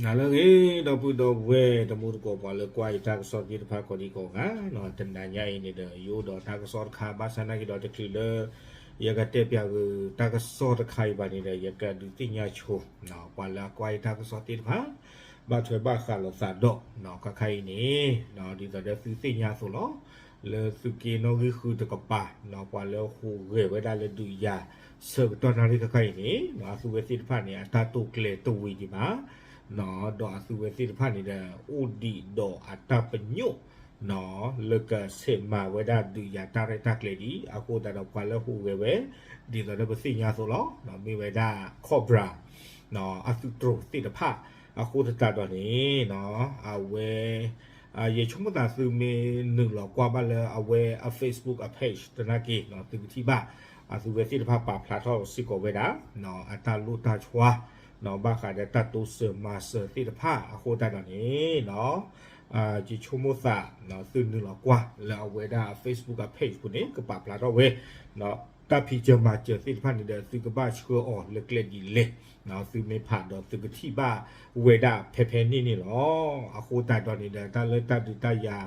နၤလၢအဂ့ၤ ဒီပုၢ်ဒီဝဲၢ်တံၤသကိး ပှၤလၢကွၢ်ယတၢ်ကစီၣ်သ့ၣ်တဖၣ်ကိးဒံကိးဂၤ, တနၤညါအံၤန့ၣ်ဒီး ယအိၣ်ဒီးတၢ်ကစီၣ်တခါ ဘၣ်ဆၣ်နာ်က့ဒီးတချုးလၢ ယကတဲပၠးဂ့ၤတၢ်ကစီၣ်တခါအံၤဘၣ်န့ၣ်ဒီး ယကဒုးသ့ၣ်ညါဆိ ပှၤလၢအကွၢ်ယတၢ်ကစီၣ်သ့ၣ်တဖၣ် ဘၣ်ထွဲဘၣ်ဃးလိာ်သးဒီး ခါခါအံၤန့ၣ် ဒ်သိးဒီးသုသ့ၣ်ညါအသိးလီၤ. လၢသုးက့နီၣ်ဂံၢ်ဃုတကပၤ ပှၤလၢဟူးဂဲၤဝဲဒၣ်လၢဒုးယၤ ဆၢကတီၢ်နၣ်ရံၣ်ခါခါအံၤန့ၣ် အသုဝဲသ့ၣ်တဖၣ်န့ၣ် အတၢ်တိာ်ကျဲၤတဝံၤဒံးဘၣ် ဒီးအသုဝဲသ့ၣ်တဖၣ်န့ၣ်ဒီး အိၣ်ဒံးဒီးအတၢ်ပညိၣ် လၢကဆဲးမၤဝဲဒၣ်ဒုးယၤတၢ်ရဲၣ်တၢ်ကျဲၤဒံး အဃိသတးဒီးပှၤလၢဟူးဂဲၤဝဲ ဒ်သိးဒီးပသ့ၣ်ညါအသိးလီၤ. မ့ၢ်ဝဲဒၣ် Cobra အသုးတြိၤသ့ၣ်တဖၣ် အဃိသတးဒီးန့ၣ် အဝဲ ယဆိကမိၣ်သးသုမ့ၢ်နုာ်လီၤကွၢ်ဘၣ်လၢအဝဲအ Facebook အ page သနာ်က့ သုကထံၣ်ဘၣ် အသုဝဲသ့ၣ်တဖၣ်ပာ်ဖျါထီၣ်စ့ၢ်ကီးဝဲဒၣ် အတၢ်လိၣ်တၢ်ဆှါ ဘၣ်ဃးဒီးတၢ်တိစၢၤမၤစၢၤသ့ၣ်တဖၣ် အဃိသတးဒီးန့ၣ် ယဆိကမိၣ်သး သုနုာ်လီၤကွၢ်လၢအဝဲဒၣ်အ Facebook အ page ပူၤန့ၣ် ကပာ်ဖျါထီၣ်ဝဲ တၢ်ဖံးစၢၤမၤစၢၤသ့ၣ်တဖၣ်န့ၣ်ဒီး သုကဘၣ်ဆှၢအီၤလၢကျဲဒ်လဲၣ် သုမ့ၢ်ဖးဒီးသုကထံၣ်ဘၣ်ဝဲဒၣ်ဖဲဖဲန့ၣ်န့ၣ်လီၤ. အဃိသတးဒီးန့ၣ်ဒီး တၢ်လၢတၢ်ဒုးတၢ်ယၤ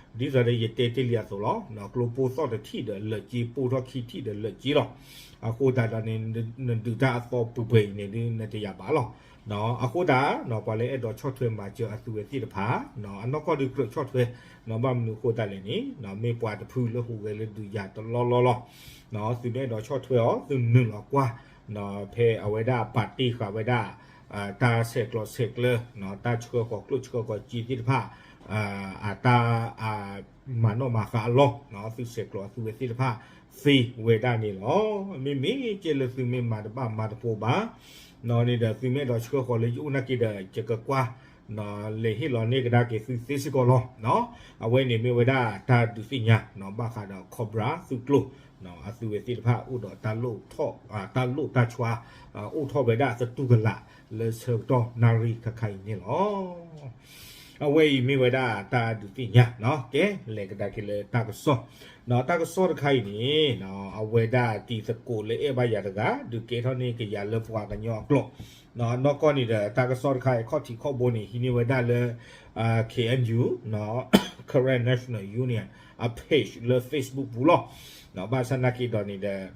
ဒ်သိးဒီးယတဲတ့ၢ်လံအသိးလီၤ. ကျိပိၢ်သီၣ်တထံၣ်ဒီးလၢာ်က့ ပိၢ်ထီၣ်ခံထံၣ်ဒီးလၢာ်က့လီၤ. အဃိသတးဒီးန့ၣ် နဒုးတၢ်အသီပှဲၤပှဲၤအံၤန့ၣ်ဒ်နတယာ်ဘၣ်လီၤ. အဃိသတး ပှၤလၢအဲၣ်ဒိးဆီၣ်ထွဲမၤစၢၤအသုဝဲသ့ၣ်တဖၣ် အနီၢ်ကီၢ်ဒုးကြၢးဆီၣ်ထွဲ ဘၣ်မနုၤအဃိသတးလဲၣ်န့ၣ် မ့ၢ်ပှၤတဖုလၢဟူးဂဲၤလၢဒုးယၤတလီၢ်လီၢ်လီၤ. သုမ့ၢ်အဲၣ်ဒိးဆီၣ်ထွဲအီၤ သုနုာ်လီၤကွၢ် ဖဲအဝဲဒၣ်ပာ်တ့ၢ်ဃာ်ဝဲဒၣ် တၢ်ဆဲးကျိးဆဲးကျၢ တၢ်ဆှၢဃီၤကျိၣ်ဆှၢဃီၤစ့သ့ၣ်တဖၣ် အတၢ် မၤနီၣ်မၤဃါအလီၢ် သုဆဲးကျိးအသုဝဲသ့ၣ်တဖၣ်သ့ဝဲဒၣ်န့ၣ်လီၤ. မ့မ့ၢ်ကဲလၢသုမ့ၢ်မၤတဘၣ်မၤတပိဘၣ် န့ၣ်ဒီးသုမ့ၢ်အဲၣ်ဒိးဆှၢဃီၤလၢယအိၣ်နာ်က့ဒီး ယကကွၢ် လဲၤဟ့ၣ်လီၤန့ၢ်ကဒါက့ၤသုသ့စ့ၢ်ကီးလီၤ. အဝဲန့ၣ်မ့ၢ်ဝဲဒၣ်တၢ်ဒုးသ့ၣ်ညါ ဘၣ်ဃးဒီး Cobra သုးကျိၤ အသုဝဲသ့ၣ်တဖၣ် အိၣ်ဒီးတၢ်လိၣ်ထီၣ် တၢ်လိၣ်တၢ်ဆှါ အိၣ်ထီၣ်ဝဲဒၣ်သတူၢ်ကလာ် လၢဆၢကတီၢ်နၣ်ရံၣ်ခါခါအံၤန့ၣ်လီၤ. အဝဲအံၤမ့ၢ်ဝဲဒၣ်တၢ်ဒုးသ့ၣ်ညါ ကဲ လဲၤကဒါက့ၤလၢတၢ်ကစီၣ် တၢ်ကစီၣ်တခါအံၤန့ၣ် အဝဲဒၣ်တံၤသကိးလၢအဲၣ်ဘၣ်ယၤတဂၤ ဒုးကဲထီၣ်န့ၢ်ကယၤလၢပှၤကညီအကျိာ် နီၢ်ကီၢ်န့ၣ်ဒီး တၢ်ကစီၣ်တခါအံၤ ခီၣ်ထံးခီၣ်ဘိန့ၣ် ဟံးန့ၢ်ဝဲဒၣ်လၢ K N U Karen National Union အ page လၢ Facebook ပူၤလီၤ. ဘၣ်ဆၣ်နာ်က့ဒီးန့ၣ်ဒီး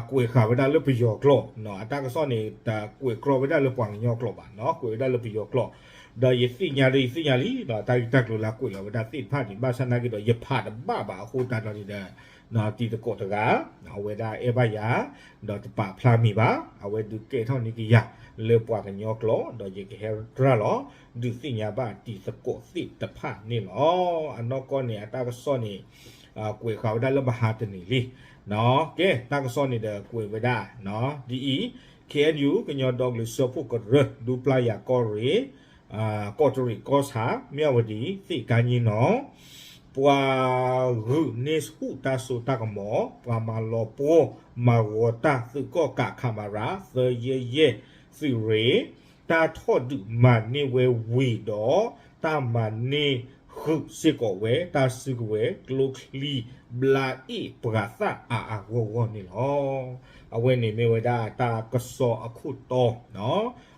ကွဲးဃာ်ဝဲဒၣ်လၢပယီၤကျိာ် အတၢ်ကစီၣ်န့ၣ် တကွဲးကြီဝဲဒၣ်လၢပှၤကညီကျိာ်ဘၣ် ကွဲးဝဲဒၣ်လၢပယီၤကျိာ် ဒီးယသ့ၣ်ညါဒီးယသ့ၣ်ညါလံ တၢ်ဂ့ၢ်တၢ်ကျိၤလၢအကွဲးလီၤဝဲဒၣ်သ့ၣ်တဖၣ်န့ၣ် ဘၣ်ဆၣ်နာ်က့ဒီး ယဖးတဘၣ်ဘၣ်အဃိသတးဒီးန့ၣ်ဒီး တံၤသကိးတဂၤ အဝဲဒၣ်အဲၣ်ဘၣ်ယၤ ဒီးတပာ်ဖျါမံၤဘၣ် အဝဲဒုးကဲထီၣ်န့ၢ်ကယၤ လၢပှၤကညီကျိာ် ဒီးယကဟဲရၤလီၤ ဒုးသ့ၣ်ညါဘၣ်တံၤသကိးသ့ၣ်တဖၣ်န့ၣ်လီၤ. အနီၢ်ကီၢ်န့ၣ် အတၢ်ကစီၣ်န့ၣ် ကွဲးဃာ်ဝဲဒၣ်လၢမဟါတနံၤလံ ကဲ တၢ်ကစီၣ်န့ၣ်ဒီးကွဲးဝဲဒၣ် ဒ်အံၤ K N U ကညီဒီကလုာ်စၢဖှိၣ်ကရၢ ဒူပျၢ်ယၤကီၢ်ရ့ၣ် ကီးတရံးကီၢ်ဆၣ် မၠၣ်ဝတံၤ သ့ၣ်ကါညံနီၣ် ပှၤဂုာ်န့ၢ်ဆူၣ်တၢ်စိတၢ်ကမီၤ ပှၤမၤလီၤပှီၢ်မၤဂီၤတၢ် သုးကီၣ်ကး ခမရ သၢယဲၢ်ယဲၢ် သုးရ့ၣ် တၢ်ထီၣ်ဒုးမၤန့ၢ်ဝဲဝံၤဒီး တၢ်မၤန့ၢ်ဃုာ်စ့ၢ်ကီးဝဲ တၢ်စုကဝဲၤ ကျိချံ ဘျါအ့ၣ်ပှၤသၣ်အါအါဂီၢ်ဂီၢ်န့ၣ်လီၤ. အဝဲန့ၣ်မ့ၢ်ဝဲဒၣ်တၢ်ကစီၣ်အခိၣ်တီ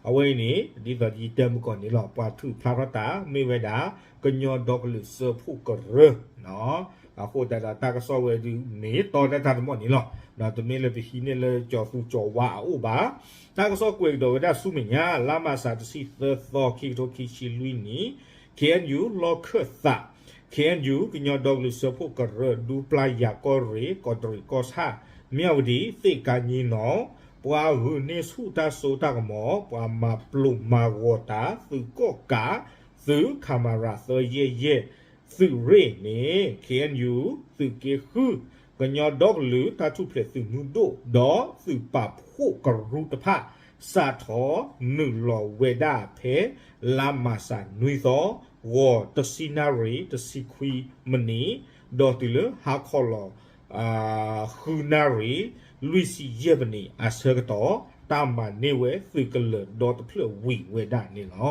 အဝဲအံၤန့ၣ် ဒ်သိးယတဲမုၢ်ကီၢ်န့ၣ်လီၤ ပှၤထုးဖျါထီၣ်တၢ် မ့ၢ်ဝဲဒၣ် ကညီဒီကလုာ်စၢဖှိၣ်ကရၢ အဃိသတးဒီးတၢ်ကစီၣ်ဝဲဒုးန့ၣ် တီဒၣ်တၢ်တမီၢ်န့ၣ်လီၤ. တမ့ၢ်လၢပဟံးန့ၢ်လၢကၠီၤသူကၠီၤဝါအအိၣ်ဘၣ်. တၢ်ကစီၣ်ကွဲးကဒီးဝဲဒၣ်ဆူမဲာ်ညါ လါမၢ်ၡး တဆံသၢသီ ခံကထိခံဆံလွံၢ်နံၣ် K N U လီၢ်ခၢၣ်သး K N U ကညီဒီကလုာ်စၢဖှိၣ်ကရၢ ဒူပျၢ်ယၤကီၢ်ရ့ၣ် ကီးတရံးကီၢ်ဆၣ် မၠၣ်ဝတံၤ သ့ၣ်ကါညံနီၣ် ပှၤဂုာ်န့ၢ်ဆူၣ်တၢ်စိတၢ်ကမီၤ ပှၤမၤပျိးမၤဂီၤတၢ် သုးကီၣ်ကး သုး ခမရ သၢယဲၢ်ယဲၢ် သုးရ့ၣ်န့ၣ် K N U သုးက့ဃု ကညီဒီကလုာ်တၢ်ထူၣ်ဖျဲးသုးမုၢ်ဒိၣ် ဒီးသုးပာ်ဖှိၣ်ကရူၢ်တဖၣ် စးထီၣ်နုာ်လီၤဝဲဒၣ်ဖဲ လါမၢ်ၡးနွံသီ ဂီၤတဆံနၣ်ရံၣ် တဆံခွံမံးနံး ဒီးတုၤလၢဟါခီလီၤ ဃုနၣ်ရံၣ် လွံၢ်ဆံယဲၢ်မံးနံးအဆၢကတီၢ် တၢ်မၤန့ၢ်ဝဲသုးကလၢၤဒီတဖျၢၣ်ဝံၤဝဲဒၣ်န့ၣ်လီၤ.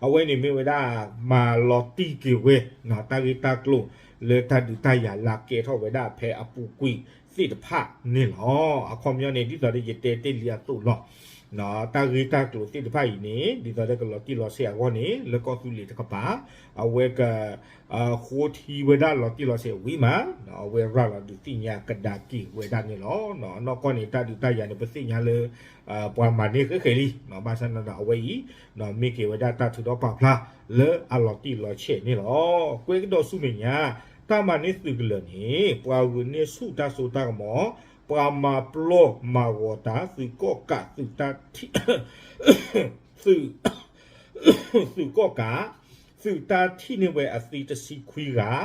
အဝဲန့ၣ်မ့ၢ်ဝဲဒၣ် မၤလီၤတံၢ်က့ၤဝဲ တၢ်ဂ့ၢ်တၢ်ကျိၤလၢတၢ်ဒုးတၢ်ယၤလၢကဲထီၣ်ဝဲဒၣ်ဖဲအပူၤကွံာ်သ့ၣ်တဖၣ်န့ၣ်လီၤ. အခီပညီန့ၣ် ဒ်သိးဒီးယတဲတ့ၢ်လံအသိးလီၤ. တၢ်ဂ့ၢ်တၢ်ကျိၤသ့ၣ်တဖၣ်အံၤန့ၣ် ဒ်သိးလၢကလီၤတံၢ်လီၤဆဲးအဂီၢ်န့ၣ် လၢကီၢ်သူလ့ၤတကပၤ အဝဲက ဃိထံဝဲဒၣ်လီၤတံၢ်လီၤဆဲးဝံၤမး အဝဲရၤလီၤဒုးသ့ၣ်ညါကဒါက့ၤဝဲဒၣ်န့ၣ်လီၤ. အနီၢ်ကီၢ်န့ၣ် တၢ်ဒုးတၢ်ယၤန့ၣ် ပသ့ၣ်ညါလၢ ပှၤမၤန့ၢ်ဃဲဃဲလံ, ဘၣ်ဆၣ်န့ၣ်ဒီးအဝဲအံၤ မ့ၢ်က့ၤဝဲဒၣ်တၢ်ထုးထီၣ်ပာ်ဖျါလၢအလီၤတံၢ်လီၤဆဲးန့ၣ်လီၤ. ကွဲးကဒီးဆူမဲာ်ညါ တၢ်မၤန့ၢ်သုးကလၢၤန့ၣ် ပှၤဂုာ်န့ၢ်ဆူၣ်တၢ်စိတၢ်ကမီၤ, ပှၤမၤပျီမၤဂီၤတၢ် သုးကီၣ်ကး သုးတၢ်ထံၣ် သုး သုးကီၣ်ကး သုးတၢ်ထံၣ်န့ၢ်ဝဲအသံတဆံခွံဂၤ,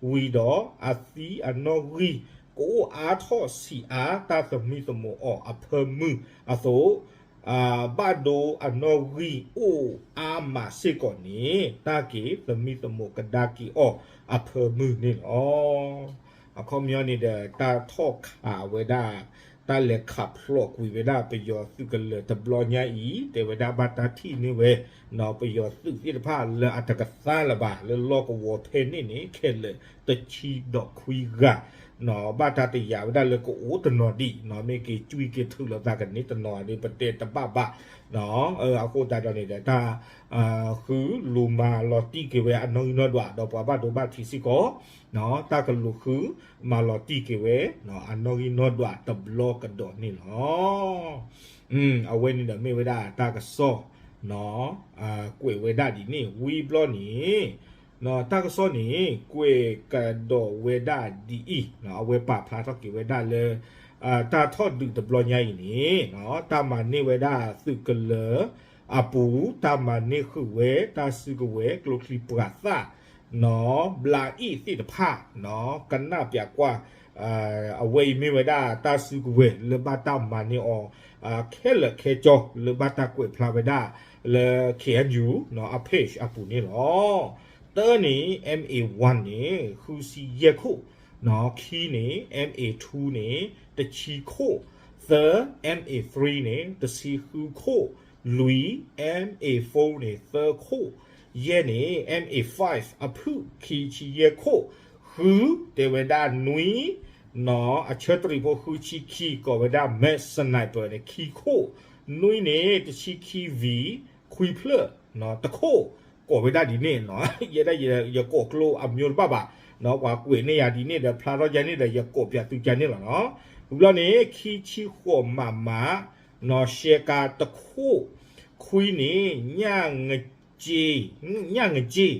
ဝံၤဒီးအသံအနီၣ်ဂံၢ် ကအိၣ်အါထီၣ်ဆံးအါ တၢ်သမံသမိးအီၤအဖၢမုၢ်အသိး, ဘၣ်ဒိအနီၣ်ဂံၢ်အိၣ်အါမးစ့ၢ်ကီးန့ၣ် တၢ်က့ၤသမံသမိးကဒါက့ၤအီၤအဖၢမုၢ်န့ၣ်လီၤ. အခီပညီန့ၣ်ဒီး တၢ်ထီၣ်ခးဝဲဒၣ် တၢ်လဲၤခးဖျိးကွံာ်ဝဲဒၣ်ပယီၤသုးကလၢၤတဘျီညါအံၤ တဲဝဲဒၣ်ဘၣ်တၢ်ထံၣ်န့ၢ်ဝဲ ပယီၤသုးသ့ၣ်တဖၣ်လၢအတကသါလၢၤဘၣ် လၢလီၢ်ကဝီၤဖဲန့ၣ်န့ၣ် ခဲလၢာ်တဆံဒီးခွံဂၤ ဘၣ်တၢ်တယာ်ဝဲဒၣ်လၢကအိၣ်တနီၤဒံး မ့ၢ်က့ၤကွံက့ၤထုးလိာ်သးကန့ၢ်တနီၤန့ၣ် ပတဲတဘၣ်ဘၣ်. အဃိသတးဒီးန့ၣ်ဒီး တၢ် ဃုလူၤမၤလီၤတံၢ်က့ၤဝဲအနီၣ်ဂံၢ်နီၣ်ဒွး ဒီးပှၤဘၣ်ဒိဘၣ်ထံးစ့ၢ်ကီး တၢ်ကလူၤဃုမၤလီၤတံၢ်က့ၤဝဲ အနီၣ်ဂံၢ်နီၣ်ဒွးတဘျီကဒီးန့ၣ်လီၤ. အဝဲန့ၣ်ဒီးမ့ၢ်ဝဲဒၣ်တၢ်ကစီၣ် ကွဲးဝဲဒၣ်ဒ်န့ၣ် ဝံၤဘျီန့ၣ် တၢ်ကစီၣ်န့ၣ် ကွဲးကဒီးဝဲဒၣ်ဒ်အံၤ အဝဲပာ်ဖျါထီၣ်က့ၤဝဲဒၣ်လၢ တၢ်ထီၣ်ဒုးတဘျီညါအံၤန့ၣ် တၢ်မၤန့ၢ်ဝဲဒၣ်သုးကလၢၤအပူၤ တၢ်မၤန့ၢ်ဃုာ်ဝဲ တၢ်စုကဝဲၤကျိချံမျိာ်သၣ် ဘျးအ့ၣ်သ့ၣ်တဖၣ် ကနၣ်ပၠးကွၢ် အဝဲအံၤမ့ၢ်ဝဲဒၣ်တၢ်စုကဝဲၤလၢဘၣ်တၢ်မၤန့ၢ်အီၤ ခဲလၢာ်ခဲဆ့ လၢဘၣ်တၢ်ကွဲးဖျါဝဲဒၣ်လၢ K N U အ page အပူၤန့ၣ်လီၤ. တၢန့ၣ် M A one န့ၣ် ဃုဆံယဲၢ်ခိၣ်, ခံန့ၣ် M A two န့ၣ် တဆံခိၣ်, သၢ M A three န့ၣ် တဆံဃုခိၣ်, လွံၢ် M A four န့ၣ် သၢခိၣ်, ယဲၢ်န့ၣ် M A five အဖုၣ် ခံဆံယဲၢ်ခိၣ်, ဃု တဲဝဲဒၣ်နွံ အဆၢတရံးဖိ ဃုဆံခံ ကိးဝဲဒၣ် Max Sniper န့ၣ် ခံခိၣ်, နွံန့ၣ် တဆံခံ V ခွံဖျၢၣ် တခိၣ်, ကိးဝဲဒၣ်ဒ်န့ၣ်, ယဲဒၣ်ယကိးကျိအမျိုးတဘၣ်ဘၣ်, ပှၤကွဲးန့ၢ်ယၤဒ်န့ၣ်ဒီး ဖျါထီၣ်ယၤန့ၣ်ဒီး ယကိးပၠးသုကန့ၣ်လီၤ. ဝံၤဘျီန့ၣ် ခံဆံဃိး မမ, ရှဲကါ တခိၣ်, ခွံန့ၣ် ညၣ် ညၣ်ငက့ၢ်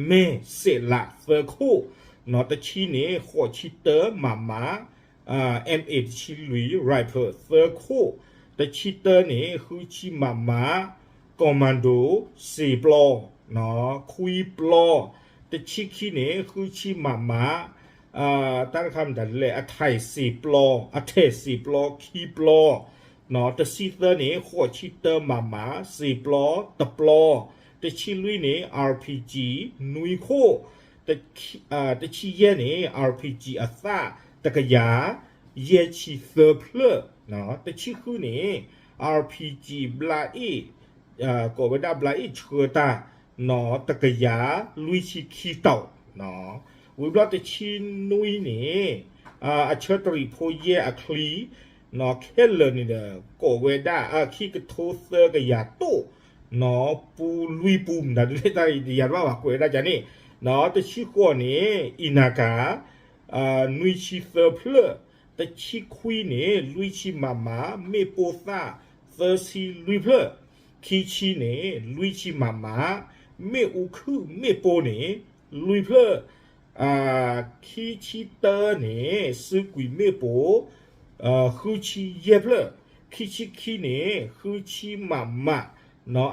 မဲၢ်စဲးလး သၢခိၣ်, တဆံန့ၣ် ဃိးဆံတၢ မမ, M A တဆံလွံၢ် rifle သၢခိၣ်, တဆံတၢန့ၣ် ဃုဆံ မမ, commando စ့ပျီ ခွံပျီ, တဆံခံန့ၣ် ဃုဆံ မမ, တၢ်တခါမတၤလဲၣ် အထဲးစ့ပျီ အထဲးစ့ပျီ ခံပျီ, တဆံသၢန့ၣ် ဃိးဆံတၢ မမ, စ့ပျီ တပျီ, တဆံလွံၢ်န့ၣ် RPG နွံခိၣ်, တဆံယဲၢ်န့ၣ် RPG အသၣ် တကယၤ ယဲၢ်ဆံသၢဖျၢၣ်, တဆံဃုန့ၣ် RPG ဘျးအ့ၣ် ကိးဝဲဒၣ်ဘျးအ့ၣ်ဆှၢတၢ် တကယၤ လွံၢ်ဆံခံတီၤ, ဝံၤဘျီတဆံနွံန့ၣ် အဆၢတရံးဖိယဲၢ်အချံ ခဲလၢာ်န့ၣ်ဒီး ကိးဝဲဒၣ် ခံကထိသၢကယၤတိၣ်, ပူလွံၢ်ပူ မတၤဒ်လဲၣ်တၢ်တယၤတဘၣ်ဘၣ် ကွဲးဝဲဒၣ်ကန့ၣ်, တဆံဃိးန့ၣ် အံနၤကၤ နွံဆံသၢဖျၢၣ်, တဆံခွံန့ၣ် လွံၢ်ဆံ မမ, မ့ၣ်ပိၢ်သၣ် သၢဆံလွံၢ်ဖျၢၣ်, ခံဆံန့ၣ် လွံၢ်ဆံ မမ, မ့ၣ်အူခုၣ် မ့ၣ်ပိၢ်န့ၣ် လွံၢ်ဖျၢၣ်, ခံဆံတၢန့ၣ် စုကွံာ်မ့ၣ်ပိၢ် ဃုဆံယဲၢ်ဖျၢၣ်, ခံဆံခံန့ၣ် ဃုဆံ မမ,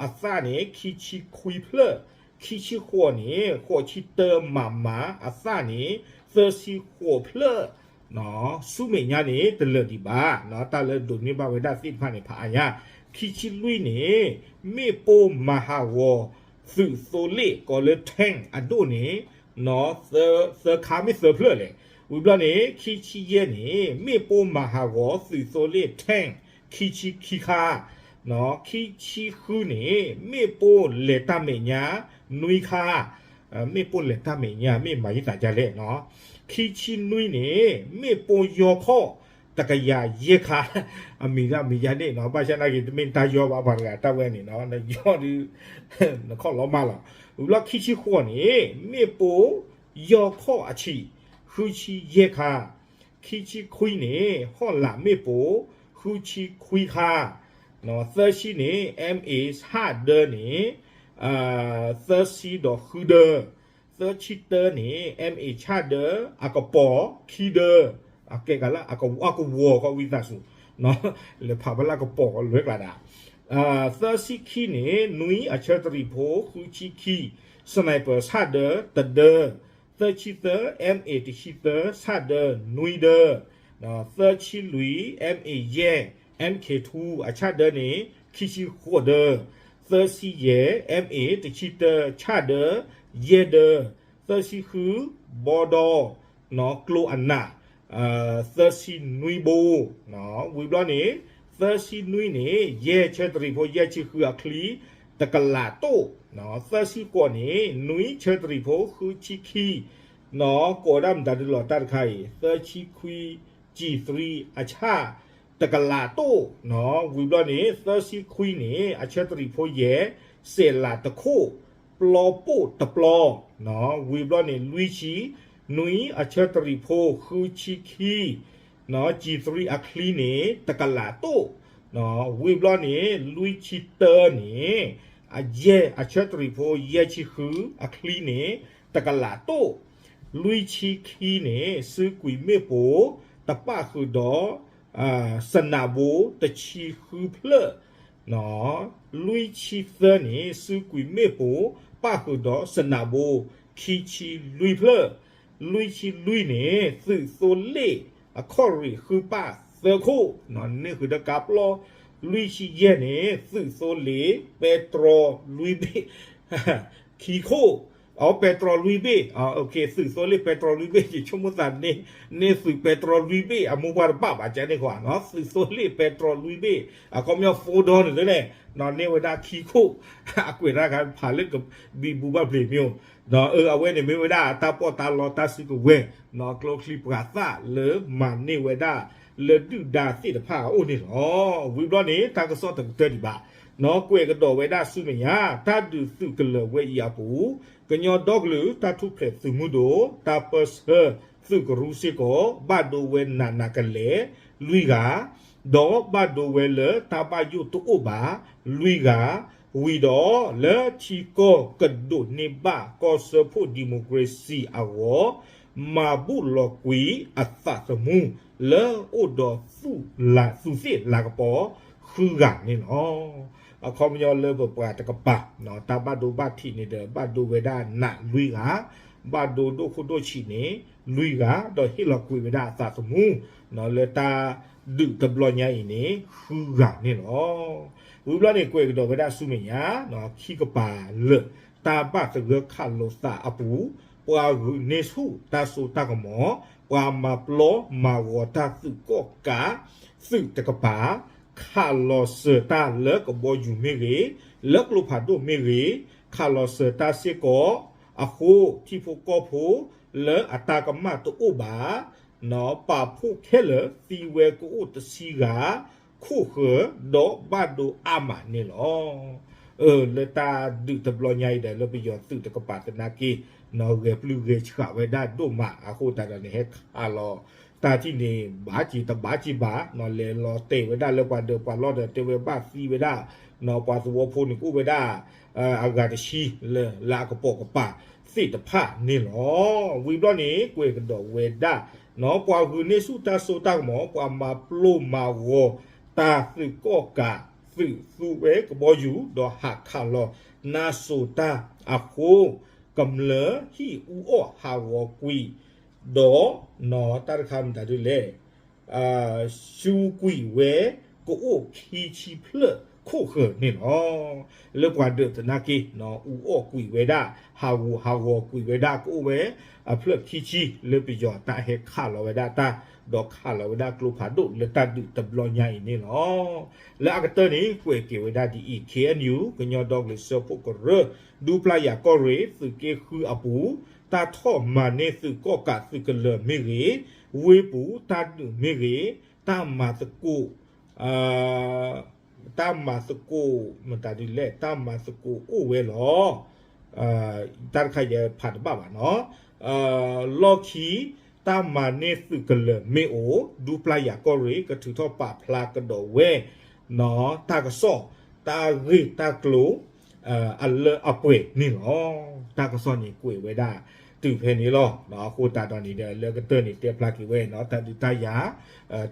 အသၣ်န့ၣ် ခံဆံခွံဖျၢၣ်, ခံဆံဃိးန့ၣ် ဃိးဆံတၢ မမ, အသၣ်န့ၣ် သၢဆံဃိးဖျၢၣ်, ဆူမဲာ်ညါန့ၣ် တလၢာ်ဒံးဘၣ်, တၢ်လၢဒိးန့ၢ်ဘၣ်ဝဲဒၣ်သ့ၣ်တဖၣ်န့ၣ် ဖးအါညါ, ခံဆံလွံၢ်န့ၣ် မ့ၣ်ပိၢ်မၤဟးဂီၤ သုးသိလ့ၣ် ကိးလၢ tank အဒိၣ်န့ၣ် သၢခါမ့ၢ်သၢဖျၢၣ်လဲၣ်, ဝံၤဘျီန့ၣ် ခံဆံယဲၢ်န့ၣ် မ့ၣ်ပိၢ်မၤဟးဂီၤသုးသိလ့ၣ် tank ခံဆံခံခါ, ခံဆံဃုန့ၣ် မ့ၣ်ပိၢ်လဲၤတၢ်မဲာ်ညါ နွံခါ, မ့ၣ်ပိၢ်လဲၤတၢ်မဲာ်ညါ မ့ၢ်မၤယသးဒ်လဲၣ်, ခံဆံနွံန့ၣ် မ့ၣ်ပိၢ်ယီခီၣ် တကယၤယဲၢ်ခါ, အမံၤဒၣ်မံၤယါန့ၣ်နီၤ, ဘၣ်ဆၣ်နာ်က့ၤ တမ့ၢ်တၢ်ယီၢ်ဘၣ်ပှၤတဂၤတၢ်ဝဲန့ၣ်နီၤ, နယီၢ်ဒုး နခီၣ်လီၤမၢ်လီၤ. ဝံၤဘျီခံဆံဃိးန့ၣ် မ့ၣ်ပိၢ်ယီၢ်ခီၣ်အဆံး ဃုဆံယဲၢ်ခါ, ခံဆံခွံန့ၣ် ဟီၣ်လာ်မ့ၣ်ပိၢ် ဃုဆံခွံခါ, သၢဆံန့ၣ် MA ဆၣ်ဒၢန့ၣ် သၢဆံဒီးဃုဒၢ, သၢဆံတၢန့ၣ် MA ဆၣ်ဒၢ အကပီၤခံဒၢ, ကဲကလၢ အကဝီၤကဝီၤကီးဝံသးစူၤ, လဲၤဖးဖဲလၢအကပီၤကီးလွဲကျါဒၣ်, သၢဆံခံန့ၣ် နွံအဆၢတရံးဖိ ဃုဆံခံ sniper ဆၣ်ဒၢတဒၢ, သၢဆံသၢ MA တဆံသၢ ဆၣ်ဒၢနွံဒၢ, သၢဆံလွံၢ် MA ယဲၢ် MK two အဆၣ်ဒၢန့ၣ် ခံဆံဃိးဒၢ, သၢဆံယဲၢ် MA တဆံတၢ ဆၣ်ဒၢ ယဲၢ်ဒၢ, သၢဆံဃု ဘီဒီ ကျိအနး သၢဆံနွံဘိ, ဝံၤဘျီန့ၣ် သၢဆံနွံန့ၣ် ယဲၢ်ဆၢတရံးဖိ ယဲၢ်ဆံဃုအချံ တကလးတိၣ်, သၢဆံဃိးန့ၣ် နွံဆၢတရံးဖိ ဃုဆံခံ, ကိးဒၣ်မတၤဒုလီၤတၢ်တခါအံၤ သၢဆံခွံ G three အဆၣ် တကလးတိၣ်, ဝံၤဘျီန့ၣ် သၢဆံခွံန့ၣ် အဆၢတရံးဖိယဲၢ် စဲးလးတခိၣ် ပျီပိၣ်တပျီ, ဝံၤဘျီန့ၣ် လွံၢ်ဆံ နွံအဆၢတရံးဖိ ဃုဆံခံ G three အချံန့ၣ် တကလးတိၣ်, ဝံၤဘျီန့ၣ် လွံၢ်ဆံတၢန့ၣ် အယဲၢ်အဆၢတရံးဖိ ယဲၢ်ဆံဃုအချံန့ၣ် တကလးတိၣ်, လွံၢ်ဆံခံန့ၣ် စုကွံာ်မ့ၣ်ပိၢ် တပၣ်ဃုာ်ဒီး စနးဘိ တဆံဃုဖျၢၣ်, လွံၢ်ဆံသၢန့ၣ် စုကွံာ်မ့ၣ်ပိၢ် ပၣ်ဃုာ်ဒီးစနးဘိ ခံဆံလွံၢ်ဖျၢၣ်, လွံၢ်ဆံလွံၢ်န့ၣ် သုးသိလ့ၣ် အခီၣ်ရံးဃုပၣ်သၢခိၣ်, န့ၢ်ဃုာ်ဒီးကါပျီ, လွံၢ်ဆံယဲၢ်န့ၣ် သုးသိလ့ၣ် ပဲတြီလွံၢ်ဘ့ၣ် ခံခိၣ်, အ ပဲတြီ လွံၢ်ဘ့ၣ်, သုးသိလ့ၣ် ပဲတြီ လွံၢ်ဘ့ၣ်, ယဆိကမိၣ်သးန့ၣ် န့ၢ်သုး ပဲတြီ လွံၢ်ဘ့ၣ် အမိၢ်ပှၢ်တဘၣ်ဘၣ် ကန့ၣ်ဃီ, သုးသိလ့ၣ် ပဲတြီ လွံၢ်ဘ့ၣ် အခီပညီ four door န့ၣ်လၢန့ၣ် န့ၢ်ဝဲဒၣ်ခံခိၣ်, အကွဲးတၢ်ခါဖးလၢကဘံဘူဘၣ်ဖျ့ၤမ့ၢ်အိၣ်, အဝဲန့ၣ်မ့ၢ်ဝဲဒၣ်တၢ်ပီးတၢ်လီတၢ်စုကဝဲၤ, ကျိချံပှၤသၣ်လၢမၤန့ၢ်ဝဲဒၣ် လၢဒုၣ်ဒါသ့ၣ်တဖၣ်အအိၣ်န့ၣ်လီၤ. ဝံၤဘျီန့ၣ် တၢ်ကစီၣ်တကတၢၢ်ဒံးဘၣ်, ကွဲးကဒီးဝဲဒၣ်ဆူမဲာ်ညါ တၢ်ဒုးသုးကလၢၤဝဲအံၤအပူၤ, ကညီဒီကလုာ်တၢ်ထူၣ်ဖျဲးသုးမုၢ်ဒိၣ် တၢ်ပၢဆှၢသုးကရူၢ်စ့ၢ်ကီး ဘၣ်ဒိဝဲနးနးကလဲာ် လွံၢ်ဂၤ, ဒီးဘၣ်ဒိဝဲလၢတၢ်ဘၣ်ယိၣ်တအိၣ်ဘၣ် လွံၢ်ဂၤ, ဝံၤဒီးလၢထံကီၢ်ကဒိးန့ၢ်ဘၣ်ကီၢ်စၢဖှိၣ် democracy အဂီၢ် မၤဘူၣ်လီၤကွံာ်အသးသမူ လၢအိၣ်ဒီးသူၣ်သ့ၣ်လၤကပီၤ ဃုဂၤန့ၣ်လီၤ. အခီပညီလၢပပှၤတကပၤ တၢ်ဘၣ်ဒိဘၣ်ထံးန့ၣ်ဒီး ဘၣ်ဒိဝဲဒၣ်နးလွံၢ်ဂၤ, ဘၣ်ဒိဒိၣ်ခိၣ်ဒိၣ်ဆံးန့ၣ် လွံၢ်ဂၤ, ဒီးဟ့ၣ်လီၤကွံာ်ဝဲဒၣ်အသးသမူ လၢတၢ်ဒုးတဘျီညါအံၤန့ၣ် ဃုဂၤန့ၣ်လီၤ. ဝံၤဘျီန့ၣ် ကွဲးကဒီးဝဲဒၣ်ဆူမဲာ်ညါ ခံကပၤလၢာ် တၢ်ဘၣ်သဂၢၢ်ခးလိာ်သးအပူၤ, ပှၤဂုာ်န့ၢ်ဆူၣ်တၢ်စိတၢ်ကမီၤ, ပှၤမၤပျီမၤဂီၤတၢ်သုးကီၣ်ကးသုးတကပၤ, ခးလီၤစၢၤတၢ်လၢကဘီယူၤမ့ၢ်ဂ့ၤ, လၢကျိဖးဒိၣ်မ့ၢ်ဂ့ၤ, ခးလီၤစၢၤတၢ်စ့ၢ်ကီးအဃိ ထံဖိကီၢ်ဖိလၢအတၢ်ကမၣ်တအိၣ်ဘၣ် ပာ်ဖှိၣ်ခဲလၢာ်သံဝဲကအိၣ်တဆံဂၤ ခိၣ်ဃၢၤ ဒီးဘၣ်ဒိအါမးန့ၣ်လီၤ. လၢတၢ်ဒုးတဘျီညါအံၤဒီး လၢပယီၤသုးတကပၤသနာ်က့ ဂဲၤပျုၢ်ဂဲၤဆှးဝဲဒၣ်ဒိၣ်မးအဃိသတးဒီးန့ၣ် ဟဲခးလီၤတၢ်ထံၣ်န့ၣ် ဘၣ်က့ၤတဘၣ်က့ၤဘၣ် လဲၤလီၤတဲာ်ဝဲဒၣ်လၢပှၤဒၢးပှၤလီၢ်ဒီး တဲဝဲဘၣ်သံဝဲဒၣ် ပှၤသဝီဖိန့ၣ် ကအိၣ်ဝဲဒၣ် အဂၤတဆံ လၢလၢအကပိာ်ကပၤသ့ၣ်တဖၣ်န့ၣ်လီၤ. ဝံၤဘျီန့ၣ် ကွဲးကဒီးဝဲဒၣ် ပှၤဂုာ်န့ၢ်ဆူၣ်တၢ်စိတၢ်ကမီၤ, ပှၤမၤပျီမၤဂီၤတၢ်သုးကီၣ်ကး သုးသူဝဲကဘီယူၤ ဒီးဟးခးလီၤနါစိၤတၢ်အဃိ ကမျၢၢ်ဟံၣ်အူအီၣ်ဟးဂီၤကွံာ် ဒီး တၢ်တခါမတၤဒ်လဲၣ် စူးကွံာ်ဝဲ ကအိၣ်ခံဆံဖျၢၣ်ခိၣ်ဃၢၤန့ၣ်လီၤ. လၢပှၤဒၢးသနာ်က့ အူအီၣ်ကွံာ်ဝဲဒၣ် ဟးဂူာ်ဟးဂီၤကွံာ်ဝဲဒၣ် ကအိၣ်ဝဲအဖျၢၣ်ခံဆံ လၢပယီၤတၢ်ဟဲခးလီၤဝဲဒၣ်တၢ် ဒီးခးလီၤဝဲဒၣ်ကျိဖးဒိၣ်လၢတၢ်ဒုးတဘျီညါအံၤန့ၣ်လီၤ. လၢအကတၢၢ်န့ၣ် ကွဲးက့ၤဝဲဒၣ်ဒ်အံၤ ခ့ၣ်အဲၣ်ယူၣ် ကညီဒီကလုာ်စၢဖှိၣ်ကရၢ ဒူပျၢ်ယၤကီၢ်ရ့ၣ် သုးက့ဃုအပူၤ တၢ်ထီၣ်မၤန့ၢ်သုးကီၣ်ကးသုးကလၢၤမ့ၢ်ဂ့ၤ, ဝ့ၢ်ပူၤတၢ်ဒုးမ့ၢ်ဂ့ၤ, တၢ်မၤသကိး တၢ်မၤသကိး မတၤဒ်လဲၣ် တၢ်မၤသကိးအိၣ်ဝဲလီၤ. တၢ်တခါယဖးတဘၣ်ဘၣ်နီၤ. လီၢ်ခံ တၢ်မၤန့ၢ်သုးကလၢၤမ့ၢ်အိၣ် ဒူပျၢ်ယၤကီၢ်ရ့ၣ် ကထုးထီၣ်ပာ်ဖျါကဒီးဝဲ တၢ်ကစီၣ် တၢ်ဂ့ၢ်တၢ်ကျိၤ အလၢအပှဲၤန့ၣ်လီၤ. တၢ်ကစီၣ်န့ၣ်ကွဲးဝဲဒၣ်တုၤဖဲန့ၣ်လီၤ. အဃိသတးဒီးန့ၣ်ဒီး လၢကတၢၢ်န့ၣ် တဲဖျါက့ၤဝဲနီၤ တၢ်ဒုးတၢ်ယၤ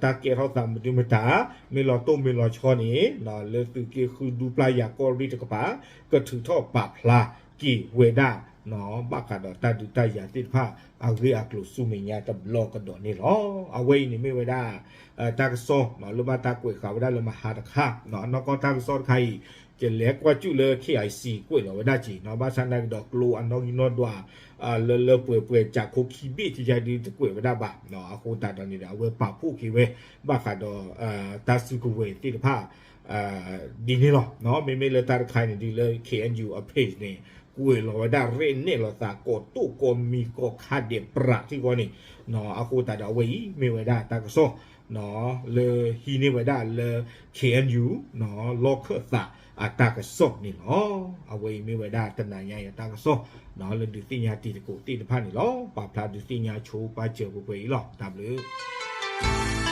တၢ်ကဲထီၣ်သးမနုၤမတၤ မ့ၢ်လီၤတိၢ်မ့ၢ်လီၤဆီန့ၣ် လၢသုးက့ဃုဒူပျၢ်ယၤကီၢ်ရ့ၣ်တကပၤ ကထုးထီၣ်ပာ်ဖျါက့ၤဝဲဒၣ် ဘၣ်ဃးဒီးတၢ်ဒုးတၢ်ယၤသ့ၣ်တဖၣ် အဂ့ၢ်အကျိၤဆူမဲာ်ညါတဘျီကဒီးန့ၣ်လီၤ. အဝဲအံၤန့ၣ်မ့ၢ်ဝဲဒၣ် တၢ်ကစီၣ် လၢဘၣ်တၢ်ကွဲးဃာ်ဝဲဒၣ်လၢမဟါတခါ နီၢ်ကီၢ်တၢ်ကစီၣ်တခါအံၤ ယလဲၤကွၢ်စူၣ်လၢ KIC ကွဲးလီၤဝဲဒၣ်က့ၤနီၤ ဘၣ်ဆၣ်သနာ်က့ဒီးကျိအနီၣ်ဂံၢ်နီၣ်ဒွး လၢလၢပှဲၤပှဲၤ ကၠးခိခံဘ့ၣ် ကယါဒုတကွဲးဝဲဒၣ်ဘၣ်. အဃိသတးဒီးန့ၣ်ဒီး အဝဲပာ်ဖှိၣ်က့ၤဝဲ ဘၣ်ဃးဒီး တၢ်စုကဝဲၤသ့ၣ်တဖၣ် ဒ်န့ၣ်လီၤ. မ့မ့ၢ်လၢတၢ်တခါန့ၣ်ဒ်လၢ KNU အ page န့ၣ် ကွဲးလီၤဝဲဒၣ်ရဲၣ်နဲၣ်လီၤသး ကိးတိၢ်ကိးမံၤကိးခါဒဲးပြးထံဃီန့ၣ် အဃိသတးဒီးအဝဲအံၤမ့ၢ်ဝဲဒၣ်တၢ်ကစီၣ် လၢဟံးန့ၢ်ဝဲဒၣ်လၢ KNU လီၢ်ခၢၣ်သးအတၢ်ကစီၣ်န့ၣ်လီၤ. အဝဲအံၤမ့ၢ်ဝဲဒၣ်တနၤညါအံၤအတၢ်ကစီၣ် လၢဒုးသ့ၣ်ညါတံၤသကိးသ့ၣ်တဖၣ်န့ၣ်လီၤ. ပာ်ဖျါဒုးသ့ၣ်ညါဆိပာ်စၢၤပှဲၤပှဲၤအံၤလီၤ. တၢ်ဘျုး